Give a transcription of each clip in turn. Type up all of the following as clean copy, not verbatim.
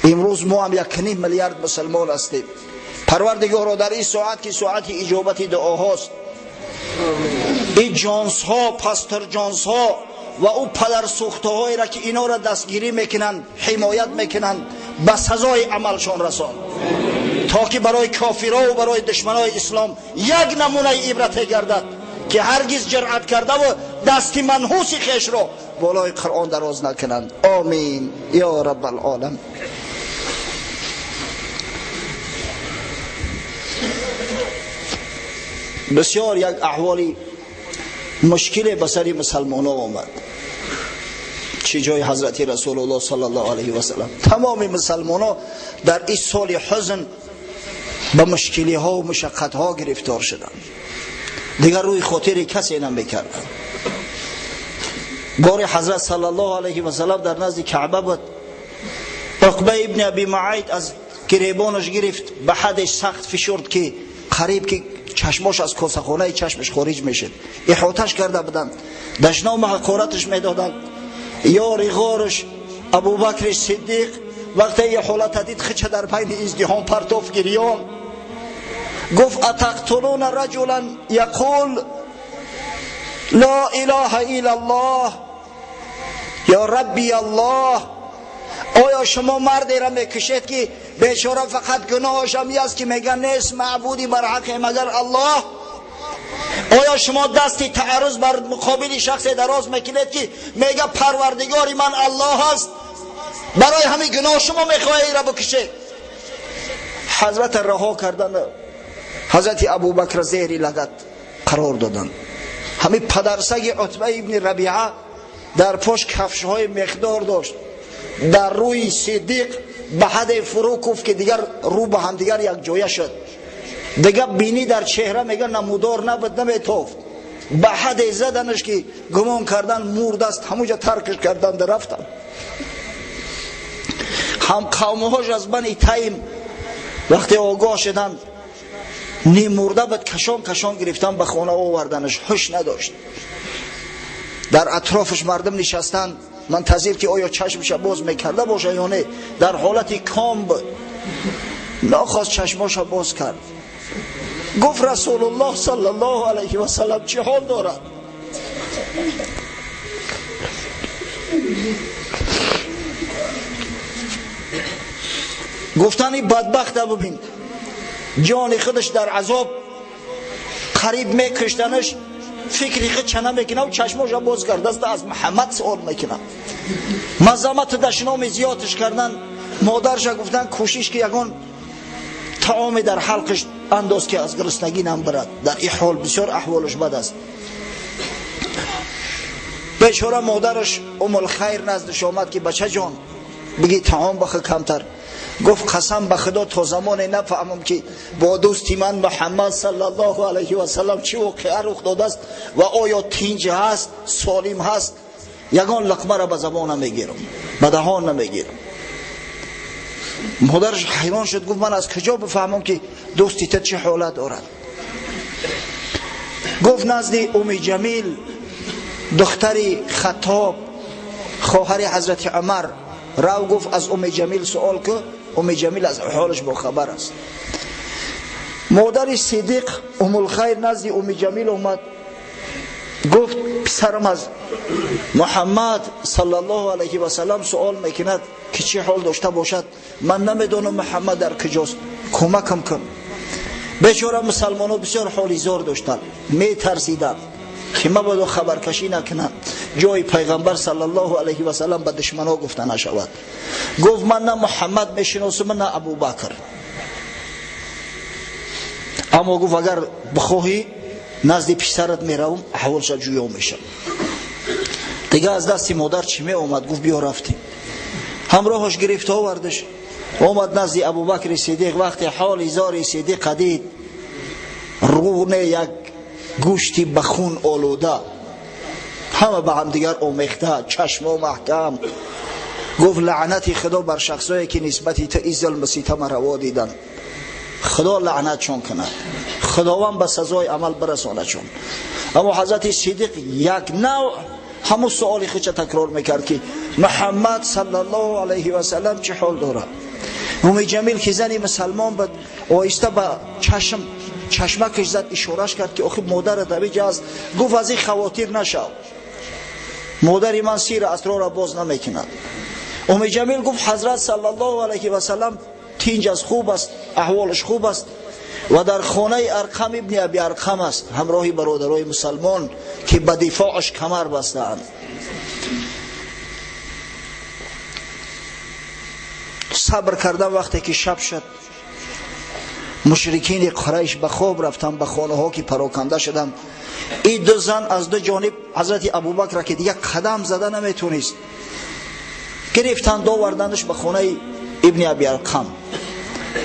Имрӯз мо ҳам 1.5 миллиард мусулмон ҳастем. Парвардигоро, дар ин соат ки соати иҷобати дуоҳост, ин ҷонсҳо, пастор ҷонсҳо ва ӯ падарсӯхтаҳоеро ки инҳоро дастгирӣ мекунанд, ҳимоят мекунанд, ба сазои амалшон расон, то ки барои кофирҳо ва барои душманои ислом як намунаи ибрате гардад ки ҳаргиз ҷуръат карда ва дасти манҳуси хешро болои Қуръон дароз накунанд. Омин ё раббалъолам. Бисёр як аҳволи мушкиле ба сари мусалмонҳо омад. Чӣ ҷои ҳазрати Расулуллоҳ саллаллоҳу алайҳи васаллам, тамоми мусалмонҳо дар ин соли ҳузн ба мушкилиҳо ва мушаққатҳо гирифтор шуданд. Дигар рӯи хотири касе намекарданд. Бори ҳазрат саллаллоҳу алайҳи васаллам дар назди Каъба буд. Уқба ибни Аби Муайт аз гиребонаш гирифт, ба ҳадеш сахт фишурд ки қариб ки чашмош аз косахонаи чашмаш хориҷ мешуд. Иҳоташ карда буданд, дашному ҳақораташ медоданд. Ёри ғораш Абубакри Сиддиқ вақте ин ҳолата дид, хича дар байни издиҳом партоф, гирён гуфт: атақтулуна раҷулан яқул ла илаҳа иллаллоҳ ё рабби аллоҳ. Оё шумо мардеро мекушед ки бечора фақат гуноҳаш ҳам ин аст ки мегӯяд нест маъбуди барҳақе магар Аллоҳ? Оё шумо дасти таъарруз бар муқобили шахсе дароз мекунед ки мегӯяд парвардигори ман Аллоҳ аст? Барои ҳамин гуноҳ шумо мехоҳед инро бикушед? Ҳазрат раҳо кардан, ҳазрати Абубакр зери лагат қарор доданд. Ҳамин падарсаги Утба ибни Рабиа дар пош кафшҳои мехдор дошт, дар рӯи Сиддиқ ба ҳаде фурӯ куфт ки дигар рӯ ба ҳамдигар якҷоя шуд. Дигар бинӣ дар чеҳра мега намудор набуд, наметофт. Ба ҳаде заданаш ки гумон кардан мурд аст, ҳамуҷа таркаш карданд, рафтанд. Ҳам қавмҳош аз Бани Тайм вақте огоҳ шуданд, нимурда буд, кашон кашон гирифтан ба хона оварданаш, ҳуш надошт. Дар атрофаш мардум нишастанд, мунтазир ки оё чашмаша боз мекарда боша ё не. Дар ҳолати ком буд, нохост чашмоша боз кард. Гуфт: Расулуллоҳ саллаллоҳу алайҳи васаллам чӣ ҳол дорад? Гуфтани бадбахта бибин, ҷони худаш дар азоб, қариб мекуштанаш, фикри худ чана мекунад, чашмоша боз кардааст, аз Муҳаммад суол мекунад. Мазамату дашноми зиёдаш кардан. Модарша гуфтан: кӯшиш ки ягон таоме дар ҳалқаш андоз ки аз гуруснагӣ намбарад. Дар ин ҳол бисёр аҳволаш бад аст. Бечора модараш Умулхайр наздиш омад ки бача ҷон, бигӣ таом бахӯ камтар. Гуфт: қасам ба Худо, то замоне нафаҳмам ки бо дӯсти ман Муҳаммад саллаллоҳу алайҳи васаллам чӣ воқеа рух додааст ва оё тинҷ ҳаст, солим ҳаст, ягон луқмаро ба забон намегирам, ба даҳон намегирам. Модараш ҳайрон шуд, гуфт: ман аз куҷо бифаҳмам ки дӯсти ту чӣ ҳолат дорад? Гуфт: назди Уми Ҷамил, духтари Хаттоб, хоҳари ҳазрати Умар рав. Гуфт: аз Уми Ҷамил суол ку, Уми Ҷамил аз ҳолаш бохабар аст. Модари Сиддиқ Умулхайр назди Уми Ҷамил омад, гуфт: писарам аз Муҳаммад саллаллоҳу алайҳи васаллам суол мекунад ки чӣ ҳол дошта бошад. Ман намедонам Муҳаммад дар куҷост, кӯмакам кун. Бечора мусалмонҳо бисёр ҳоли зор доштанд, метарсиданд ки мабодо хабаркашӣ накунанд, ҷои пайғамбар саллаллоҳу алайҳи васаллам ба душманҳо гуфта нашавад. Гуфт: ман на Муҳаммад мешиносам, на Абубакр, аммо гуфт: агар бихоҳӣ, назди писарат меравам, аҳволша ҷӯё мешавам. Дига аз дасти модар чӣ меомад? Гуфт: биё. Рафтем, ҳамроҳаш гирифта овардаш, омад назди Абубакри Сиддиқ. Вақте ҳоли зори Сиддиқа дид, руне як гӯшти ба хун олуда, ҳама ба ҳамдигар омехта, чашмо маҳкам, гуфт: лаънати Худо бар шахсое ки нисбати ту ин зулму ситама раво диданд. Худо лаънатшон кунад, Худованд ба сазои амал бирасонадшон. Аммо ҳазрати Сиддиқ як навъ ҳамун суоли худша такрор мекард ки Муҳаммад саллаллоҳу алайҳи васаллам чӣ ҳол дорад? Уми Ҷамил ки зани мусалмон буд, оҳиста ба чашм чашмакаш зад, ишораш кард ки охи модарат ҳамиҷа аст. Гуфт аз ин хавотир нашав, модари ман сир асрорро боз намекунад. Уми Ҷамил гуфт ҳазрат саллаллоҳу алайҳи васаллам тинҷ аст, хуб аст, аҳволаш хуб аст ва дар хонаи Арқам ибни Аби Арқам аст, ҳамроҳи бародарои мусалмон ки ба дифоаш камар бастаанд. Сабр кардан вақте ки шаб шуд, мушрикини Қурайш ба хоб рафтанд, ба хонаҳо ки пароканда шуданд. Ин ду зан аз ду ҷониб ҳазрати Абубакра ки дигар қадам зада наметонист, гирифтанд, овардандаш ба хонаи ибни Аби Арқам.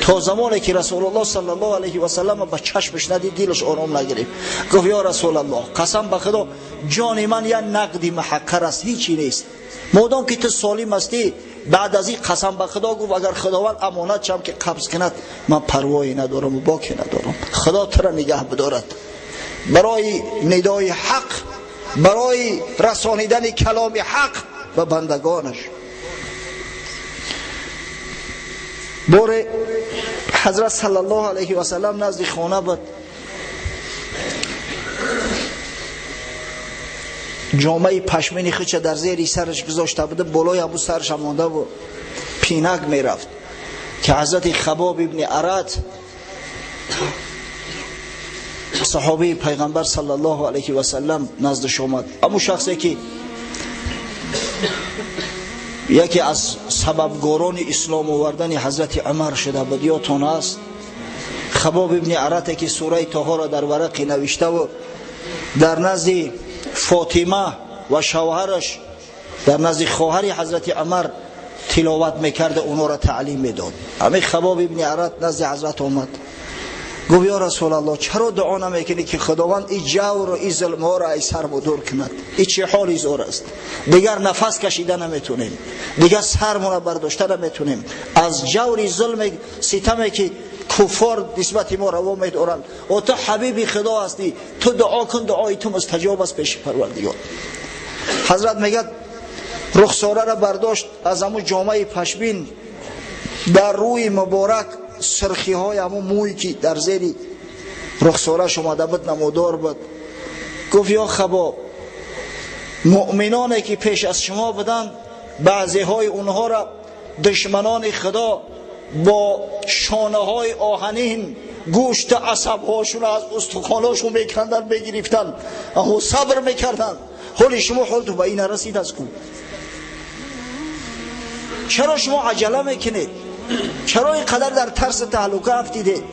То замоне ки Расулуллоҳ саллаллоҳу алайҳи васаллам ба чашмаш надид, дилаш ором нагирифт. Гуфт ё Расулаллоҳ, қасам ба Худо, ҷони ман як нақди маҳаққар аст, ҳичи нест. Модом ки ту солим ҳастӣ, баъд аз ин қасам ба Худо гуфт агар Худованд амонат шам ки қабз кунад, ман парвое надорам ва боке надорам. Худо туро нигаҳ бидорад. Барои нидои ҳақ, барои расонидани каломи ҳақ ба бандагонаш. Боре ҳазрат саллаллоҳу алайҳи васаллам назди хона буд, ҷомаи пашмини худша дар зери сараш гузошта буда, болои ҳамун сараш монда буд, пинак мерафт ки ҳазрати Хабоб ибни Арат, саҳобии пайғамбар саллаллоҳу алайҳи васаллам, наздаш омад. Ҳамун шахсе ки яке аз сабабгорони ислом овардани ҳазрати Умар шуда буд, ёдтон аст? Хабоб ибни Арате ки сураи Тоҳоро дар варақе навиштаву дар назди Фотима ва шавҳараш, дар назди хоҳари ҳазрати Умар тиловат мекарда, онҳоро таълим медод. Ҳамин Хабоб ибни Арат назди ҳазрат омад, гуфт ё Расулаллоҳ, чаро дуо намекунӣ ки Худованд ин ҷавру ин зулмҳоро аз сармо дур кунад? Ин чӣ ҳоли зор аст? Дигар нафас кашида наметонем, дигар сармона бардошта наметонем аз ҷаври зулми ситаме ки куффор нисбати мо раво медоранд. О ту ҳабиби Худо ҳастӣ, ту дуо кун, дуои ту мустаҷоб аст пеши Парвардигор. Ҳазрат мегӯяд рухсораро бардошт аз ҳамун ҷомаи пашмин, дар рӯи муборак сирхиҳои ҳамун мӯй ки дар зери рухсораш омада буд намудор буд. Гуфт ё Хабоб, муъминоне ки пеш аз шумо буданд, баъзеҳои онҳоро душманони Худо бо шонаҳои оҳанин гӯшту асабҳошонро аз устухонҳошон меканданд, мегирифтанд, аммо сабр мекарданд. Ҳоли шумо ҳолту ба ин нарасид аз ку? Чаро шумо аҷала мекунед? Чаро ин қадар дар тарси таҳлука афтидед?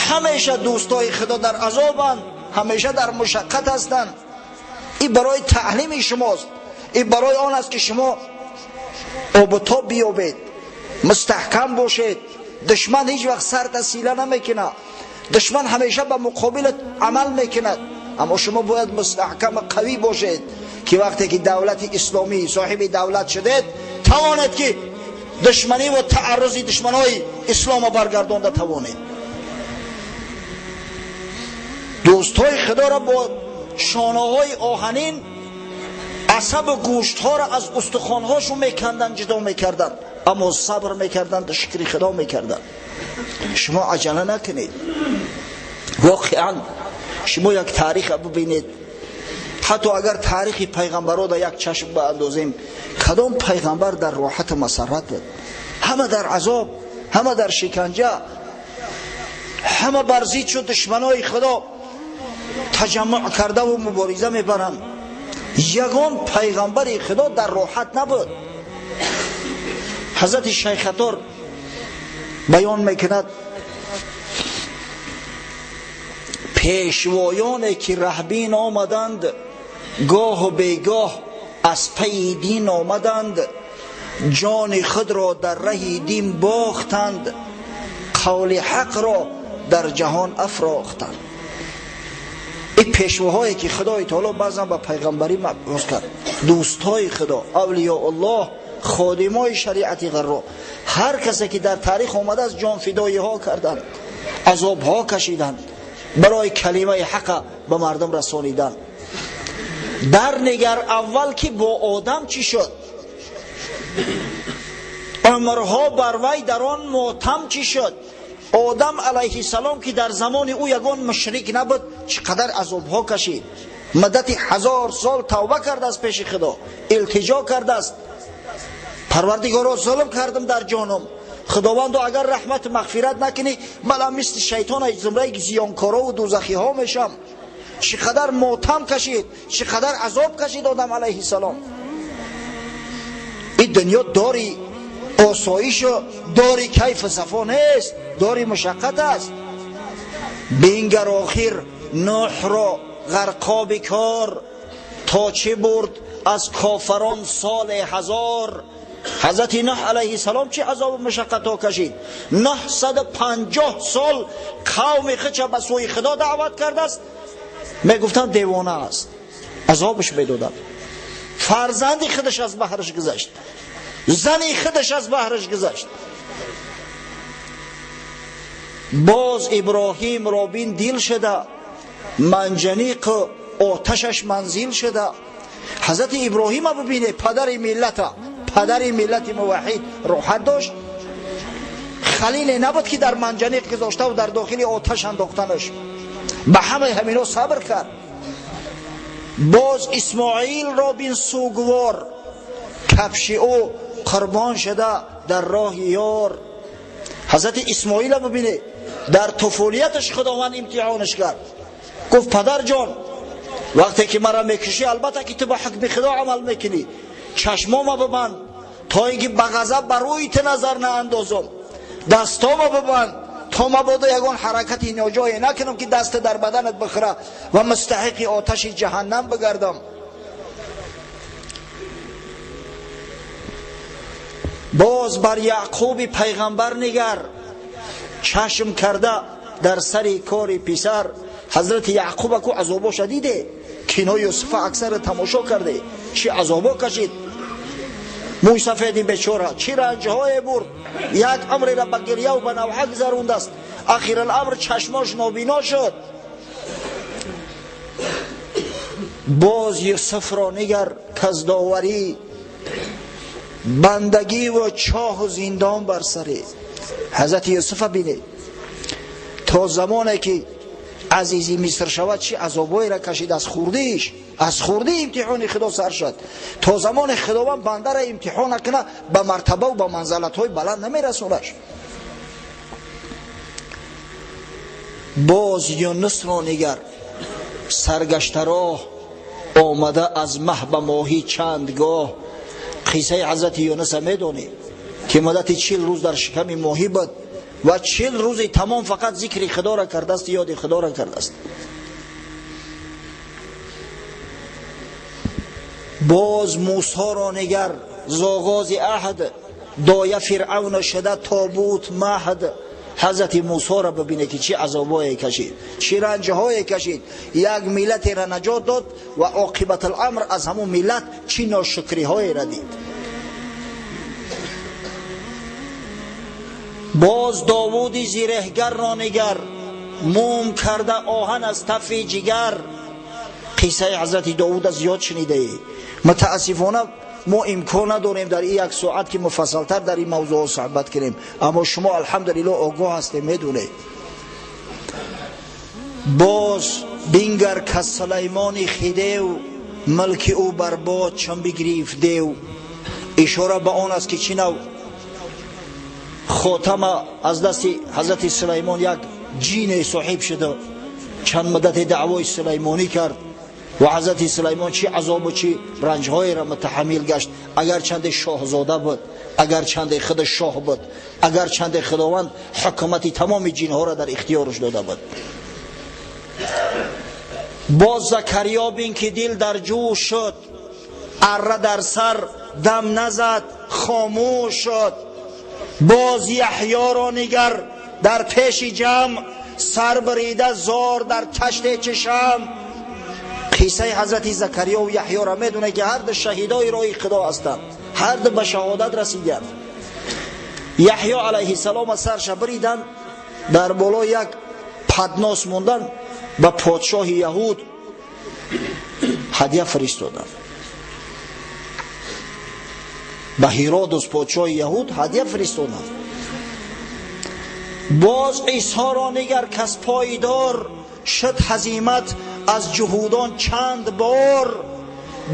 Ҳамеша дӯстои Худо дар азобанд, ҳамеша дар мушаққат ҳастанд. Ин барои таълими шумост, ин барои он аст ки шумо обутоб биёбед, мустаҳкам бошед. Душман ҳеҷ вақт сарта сила намекунад, душман ҳамеша ба муқобилат амал мекунад, аммо шумо бояд мустаҳкам қавӣ бошед ки вақте ки давлати исломӣ соҳиби давлат шудед, тавонед ки душманӣ ва тааррузи душманои исломо баргардонда тавонед. Дӯстҳои Худоро бо шонаҳои оҳанин асабу гӯштҳоро аз устухонҳошон меканданд, ҷудо мекарданд, аммо сабр мекарданд, шукри Худо мекарданд. Шумо аҷала накунед. Воқеан шумо як тариха бибинед, ҳатто агар таърихи пайғамбаро дар як чашм баандозем, кадом пайғамбар дар роҳату масаррат буд? Ҳама дар азоб, ҳама дар шиканҷа, ҳама бар зид шуд душманои Худо таҷаммуъ кардаву мубориза мебаранд. Ягон пайғамбари Худо дар роҳат набуд. Ҳазрати Шайхатор баён мекунад, пешвоёне ки раҳбин омаданд, гоҳу бегоҳ аз пайи дин омаданд, ҷони худро дар раҳи дин бохтанд, қавли ҳақро дар ҷаҳон афрохтанд. Ин пешвоҳое ки Худои таоло баъзан ба пайғамбарӣ мабъус кард, дӯстҳои Худо, авлиёуллоҳ, ходимои шариати ғарро, ҳар касе ки дар таърих омадааст, ҷонфидоиҳо карданд, азобҳо кашиданд барои калимаи ҳақа ба мардум расонидан. Дар нигар аввал ки бо одам чӣ шуд? Умрҳо бар вай дар он мотам чӣ шуд? Одам алайҳиссалом ки дар замони ӯ ягон мушрик набуд, чӣ қадар азобҳо кашид. Муддати 1000 сол тавба кардааст пеши Худо, илтиҷо кардааст. Парвардигоро, зулм кардам дар ҷонам. Худовандо, агар раҳмат мағфират накунӣ, ман мисли шайтон аз зумраи зиёнкоро ва дӯзахиҳо мешам. Чӣ қадар мотам кашид, чӣ қадар азоб кашид Одам алайҳиссалом. Ин дунё дори осоишу дори кайфу сафо нест, дори мушаққат аст. Бингар охир Нӯҳро ғарқоби кор, то чӣ бурд аз кофарон соли 1000. Ҳазрати Нӯҳ алайҳиссалом чӣ азобу мушаққатҳо кашид? 950 сол қавми худша ба сӯи Худо даъват кардааст. Мегуфтанд девона аст, азобаш медоданд. Фарзанди худаш аз баҳраш гузашт, зани худаш аз баҳраш гузашт. Боз Иброҳим робин дил шуда, манҷаниқу оташаш манзил шуда. Ҳазрати Иброҳима бибине, падари миллата, падари миллати муваҳид роҳат дошт. Халиле набуд ки дар манҷаниқ гузоштаву дар дохили оташ андохтанаш. Ба ҳамаи ҳамино сабр кард. Боз Исмоил робин сугвор, кафши ӯ қурбон шуда дар роҳи ёр. Ҳазрати Исмоила бибине, дар туфулияташ Худованд имтиҳонаш кард. Гуфт: падарҷон, вақте ки маро мекушӣ, албатта ки ту ба ҳукми Худо амал мекунӣ, чашмома бибанд то ин ки ба ғазаб ба рӯи ту назар наандозам, дастома бибанд то мабодо ягон ҳаракати ноҷое накунам ки даст дар баданат бихӯра ва мустаҳиқи оташи ҷаҳаннам бигардам. Боз бар Яъқуби пайғамбар нигар, чашм карда дар сари кори писар. Ҳазрати Яъқуба ку азобоша диде, кино Юсуфа аксара тамошо карде, чӣ азобо кашид мӯйсафеди бечора, чӣ ранҷҳое бурд. Як амреро ба гирьяву ба навҳа гузарондааст. Ахираламр чашмош нобино шуд. Боз Юсуфро нигар, каздоварӣ, бандагиву чоҳу зиндон бар сари ҳазрати Юсуфа бинед. То замоне ки азизи Миср шавад, чӣ азобҳоеро кашид. Аз хурдиш, аз хурдӣ имтиҳони Худо сар шуд. То замоне Худованд бандара имтиҳон накуна, ба мартабаву ба манзалатҳои баланд намерасонаш. Боз Юнусро нигар, саргаштароҳ омада аз маҳ ба моҳӣ чанд гоҳ. Қиссаи ҳазрати Юнуса медонед ки муддати 40 рӯз дар шиками моҳӣ буд ва 40 рӯзи тамом фақат зикри Худоро кардааст, ёди Худоро кардааст. Боз Мусоро нигар, зоғози аҳд, доя Фиръавна шуда тобут маҳд. Ҳазрати Мусоро бибине ки чӣ азобое кашид, чӣ ранҷҳое кашид. Як миллатеро наҷот дод ва оқибатуламр аз ҳамун миллат чӣ ношукриҳоеро дид. Боз Довуди зиреҳгарро нигар, мум карда оҳан аз тафи ҷигар. Қиссаи ҳазрати Довуда зиёд шунидаед. Мутаассифона мо имкон надорем дар ин як соат ки муфассалтар дар ин мавзӯъҳо суҳбат кунем, аммо шумо алҳамдулиллоҳ огоҳ ҳастем, медонед. Боз бингар кас Сулаймони хидев, мулки ӯ барбод чун бигирифт дев. Ишора ба он аст ки чӣ нав хотама аз дасти ҳазрати Сулаймон як ҷине соҳиб шуда, чанд муддате даъвои сулаймонӣ кард ва ҳазрати Сулаймон чӣ азобу чӣ ранҷҳоеро мутаҳаммил гашт. Агарчанде шоҳзода буд, агарчанде худ шоҳ буд, агарчанде Худованд ҳукумати тамоми ҷинҳоро дар ихтиёраш дода буд. Боз Закариё бин ки дил дар ҷӯш шуд, арра дар сар дам назад, хомӯш шуд. Боз Яҳёро нигар, дар пеши ҷамъ сар бирида зор дар таште чашам. Қиссаи ҳазрати Закариё ва Яҳёро медонад ки ҳар ду шаҳидои роҳи Худо ҳастанд, ҳар ду ба шаҳодат расиданд. Яҳё алайҳиссалом аз сарша бириданд, дар боло як паднос мондан, ба подшоҳи яҳуд ҳадя фиристоданд. Ба Ҳиродус подшоҳи яҳуд ҳадя фиристоданд. Боз Исоро нигар кас пойдор шуд ҳазимат аз ҷуҳудон чанд бор.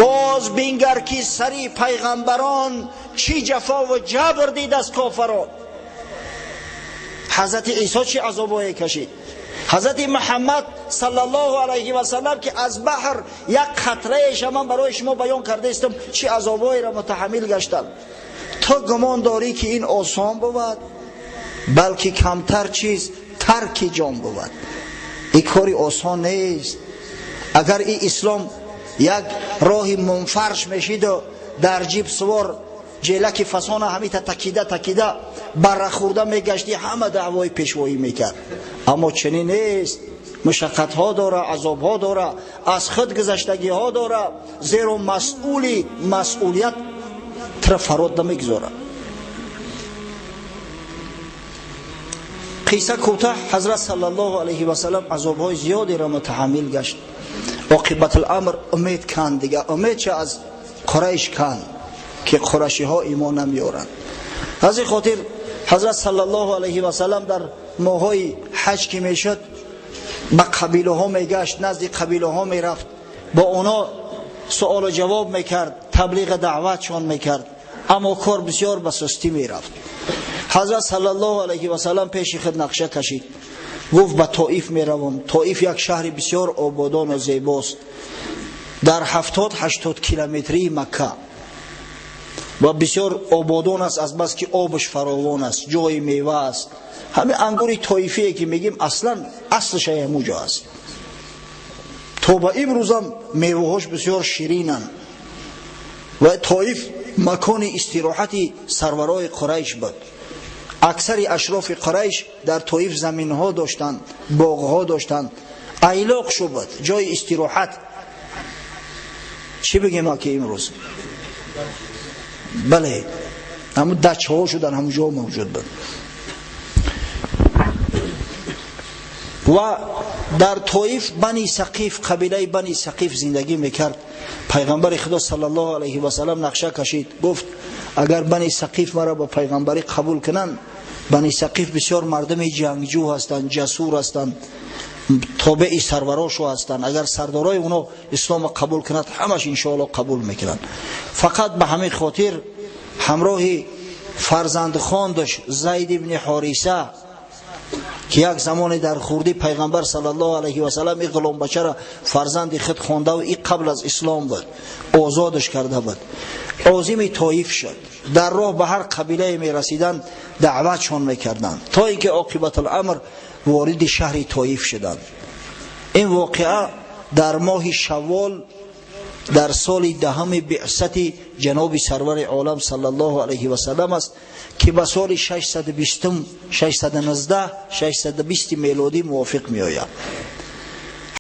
Боз бингар ки сари пайғамбарон чӣ ҷафо ва ҷабр дид аз кофарон. Ҳазрати Исо чӣ азобое кашид. Ҳазрати Муҳаммад саллаллоҳу алайҳи васаллам ки аз баҳр як қатраеша ман барои шумо баён кардаистам, чӣ азобоеро мутаҳаммил гаштанд. Ту гумон дорӣ ки ин осон бувад, балки камтар чиз тарки ҷон бувад. Ин кори осон нест. Агар ин ислом як роҳи мунфарш мешиду дар ҷиб сувор ҷелаки фасона ҳамита такида такида барра хӯрда мегаштӣ, ҳама даъвои пешвоӣ мекард. Аммо чунин нест. Мушаққатҳо дора, азобҳо дора, аз худ гузаштагиҳо дора, зеро масъули масъулият тра фарод намегузорад. Қисса кӯтаҳ, ҳазрат саллаллоҳу алайҳи васаллам азобҳои зиёдеро мутаҳаммил гашт. Оқибатуламр умед канд, дига умед ча аз Қурайш канд ки қурашиҳо имон намеоранд. Аз ин хотир ҳазрат саллаллоҳу алайҳи васаллам дар моҳҳои ҳаҷ ки мешуд ба қабилаҳо мегашт, назди қабилаҳо мерафт, бо онҳо суолу ҷавоб мекард, таблиғи даъватшон мекард. Аммо кор бисёр ба сустӣ мерафт. Ҳазрат саллаллоҳу алайҳи васаллам пеши худ нақша кашид, гуфт ба Тоиф меравам. Тоиф як шаҳри бисёр ободону зебост, дар 70-80 километрии Макка ва бисёр ободон аст, аз бас ки обаш фаровон аст, ҷои мева аст. Ҳамин ангури тоифие ки мегим, аслан аслаш ҳамуҷо аст. То ба имрӯзам меваҳош бисёр ширинанд ва Тоиф макони истироҳати сарварои Қурайш буд. Аксари ашрофи Қурайш дар Тоиф заминҳо доштанд, боғҳо доштанд, айлоқ шуд, ҷои истироҳат. Чӣ бигем ки имрӯз? Бале, ҳамун дачаҳо шудан ҳамун ҷо мавҷуд буд. Ва дар Тоиф Бани Сақиф, қабилаи Бани Сақиф зиндагӣ мекард. Пайғамбари Худо саллаллоҳу алайҳи васаллам нақша кашид, гуфт агар Бани Сақиф маро ба пайғамбарӣ қабул кунанд, Бани Сақиф бисёр мардуми ҷангҷӯ ҳастанд, ҷасур ҳастанд, тобеи сарварошу ҳастанд. Агар сардорои оно исломро қабул кунад, ҳамаш иншоалло қабул мекунанд. Фақат ба ҳамин хотир ҳамроҳи фарзандхондаш Зайд ибни Ҳориса ки як замоне дар хурдӣ пайғамбар саллаллоҳу алайҳи васаллам ин ғуломбачаро фарзанди худ хондаву ин қабл аз ислом буд, озодаш карда буд, озими Тоиф шуд. Дар роҳ ба ҳар қабилае мерасиданд, даъватшон мекарданд, то ин ки оқибатуламр вориди шаҳри Тоиф шуданд. Ин воқеа дар моҳи шаввол дар соли 10 биъсати ҷаноби сарвари олам саллаллоҳу алайҳи васаллам аст ки ба соли 620, 619, 620 мелодӣ мувофиқ меояд.